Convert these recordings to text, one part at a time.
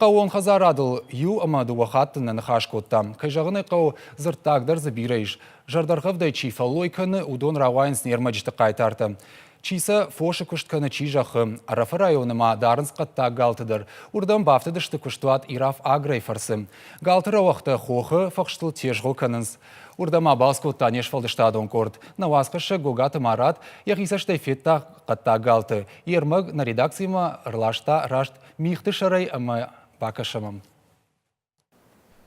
Хъӕууон хӕдзарадыл иу ӕмӕ дыууӕ хатты нӕ ныхас кодтам. Кӕй зӕгъын ӕй хъӕуы, дзырддаг дӕр дзы бирӕ ис. Зӕрдӕргъӕвдӕй чи фӕллой кӕны, уыдон рауайынц не рмӕджыты хъайтартӕ. Чи сӕ фосы куыст кӕны, чи зӕххы. Ӕрӕфы районы ма дарынц хъӕддаг галты дӕр. Уырдӕм бафтыдысты куыстуат Ираф Агройы фӕрцы. Галты рӕуӕгътӕ хохы фӕхстыл тезгъо кӕнынц. Уырдӕм абалц кодта не сфӕлдыстадон къорд. Нӕ уацхӕссӕг Гогаты Марат йӕхи цӕстӕй федта хъӕддаг галты. Йе рмӕг нӕ редакцимӕ ӕрласта раст мигъты сӕрӕй ӕмӕ бакӕсӕм ӕм.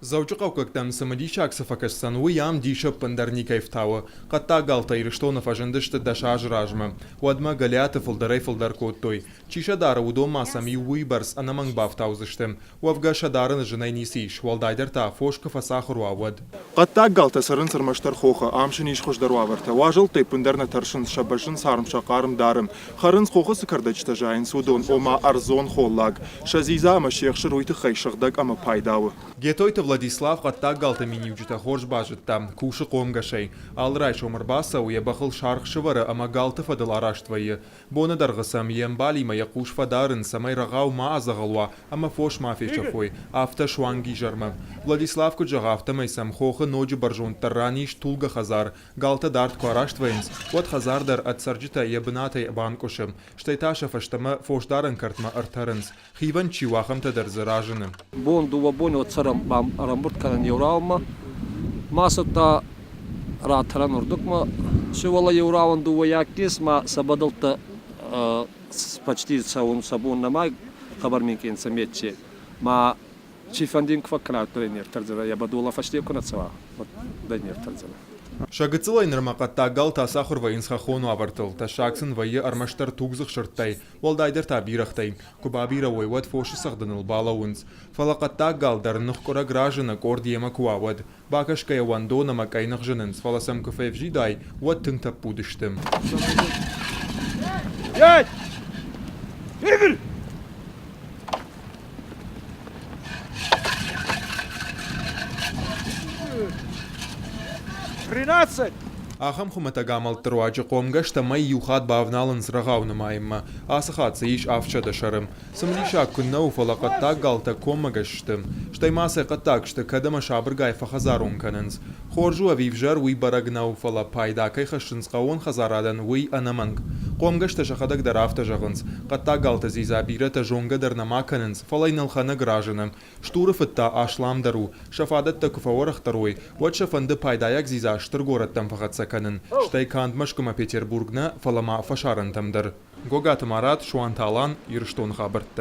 Дзӕуджыхъӕуккӕгтӕм цымыдисаг цы фӕкӕсдзӕн, уый ам дисы ӕппындӕр никӕй фтауы. Хъӕддаг галтӕ Ирыстоны фӕзындысты дӕс азы размӕ. Уӕдмӕ Гӕлиаты фылдӕрӕй-фылдӕр кодтой. Чи сӕ дары, уыдон ма сӕм иу уыйбӕрц ӕнӕмӕнг бафтаудзысты. Уӕвгӕ сӕ дарыны зынӕй ницы ис, уӕлдайдӕр та фос куы фӕцахуыр уа, уӕд. Хъӕддаг галтӕ цӕрынц ӕрмӕстдӕр хохы, ам сын ис хуыздӕр уавӕртӕ. Уазӕлттӕй ӕппындӕр нӕ тӕрсынц, сӕ бӕззын царм сӕ хъарм дары. Хӕрынц хохы цы кӕрдӕджытӕ зайынц, уыдон, ома ӕрдзон холлаг. Сӕ дзидза ӕмӕ се хсыр уый тыххӕй сыгъдӕг ӕмӕ пайда у. Гетойты Владислав хъӕддаг галты миниуджытӕ хорз базыдта, кусы хъомгӕсӕй. Алы райсом ӕрбацӕуы, йӕ бӕхыл саргъ сывӕры ӕмӕ галты фӕдыл араст вӕййы. Боны дӕргъы сӕм йе мбалимӕ йӕ хъус фӕдарын, цӕмӕй рӕгъау ма адзӕгъӕл уа ӕмӕ фос ма фесӕфой, афтӕ суанг изӕрмӕ. Владислав куыд зӕгъы, афтӕмӕй сӕм хохы ноджы бӕрзонддӕр ран ис тулгӕ хӕдзар, Галтӕ дард куы араст вӕййынц, уӕд хӕдзар дӕр ӕд цӕрджытӕ йӕ бынатӕй банкъуысы, стӕй та сӕ фӕстӕмӕ фосдарӕн кӕртмӕ ӕртӕрынц. Хивӕнд чи у, ахӕмтӕ дӕр дзы разыны. Бон дыууӕ боны уӕдцӕр ӕрӕмбырд кӕнӕн еу рауӕнмӕ. Ма цӕттӕ ратӕрӕн уырдыгмӕ. Сывӕллӕ еу рауӕн дыууӕ яккес ма сӕ бӕдӕлттӕ почти цӕун сӕ бон нӕма хъӕбӕр минкъий нцӕ метче. Ма Цийфӕнди ин ку фӕккӕна, уӕддӕр ӕй не ртӕрдзӕнӕ, е бӕдолӕ фӕсте ку нӕ цӕуа, уӕд ӕй не ртӕрдзӕнӕ. Сӕ гыццылӕй нырмӕ хъӕддаг галтӕ сахуыр вӕййынц хӕххон уавӕртыл, тӕссаг сын вӕййы ӕрмӕстдӕр тугдзых сырдтӕй, уӕлдайдӕр та бирӕгътӕй. Куы бабирӕ уой, уӕд фосы цӕгъдыныл балӕууынц. Фӕлӕ хъӕддаг гал дӕр ныхкъуырӕг разыны, къорд йемӕ куы уа, уӕд. Бакӕсгӕйӕ уӕндон ӕмӕ къӕйных зынынц, фӕлӕ сӕм куы февзидай, уӕд тынг тӕппуд сты. Пять! Игорь! Тринадцать! Ахӕм хуымӕтӕг амӕлтты руаджы хъомгӕстӕ мӕй иу хатт бавналынц рӕгъау нымайынмӕ. Ацы хатт дзы ис 700 сӕры. Цымыдисаг куыннӕ у, фӕлӕ хъӕддаг галтӕ коммӕгӕс сты. Стӕй ма сӕ хъӕддаг сты, кӕд ӕмӕ сабыргай фӕхӕдзарон кӕнынц. Хорз у ӕви ӕвзӕр, уый бӕрӕг нӕу, фӕлӕ пайда кӕй хӕссынц хъӕууон хӕдзарадӕн, уый ӕнӕмӕнг. Хъомгӕстӕ сӕхӕдӕг дӕр афтӕ зӕгъынц. Хъӕддаг галты дзидза бирӕтӕ зонгӕ дӕр нӕма кӕнынц, фӕлӕ йын ӕлхӕнӕг разыны. Стуры фыд та асламдӕр у. Сӕ фадӕттӕ куы фӕуӕрӕхдӕр уой, уӕд сӕ фӕнды пайдайаг дзидза стыр горӕттӕм фӕхӕццӕ кӕнын, стӕй канд Мӕскуымӕ Петербург нӕ, фӕлӕ ма фӕсарӕнтӕм дӕр. Гогаты Марат, Суанты Алан, Ирыстоны хабӕрттӕ.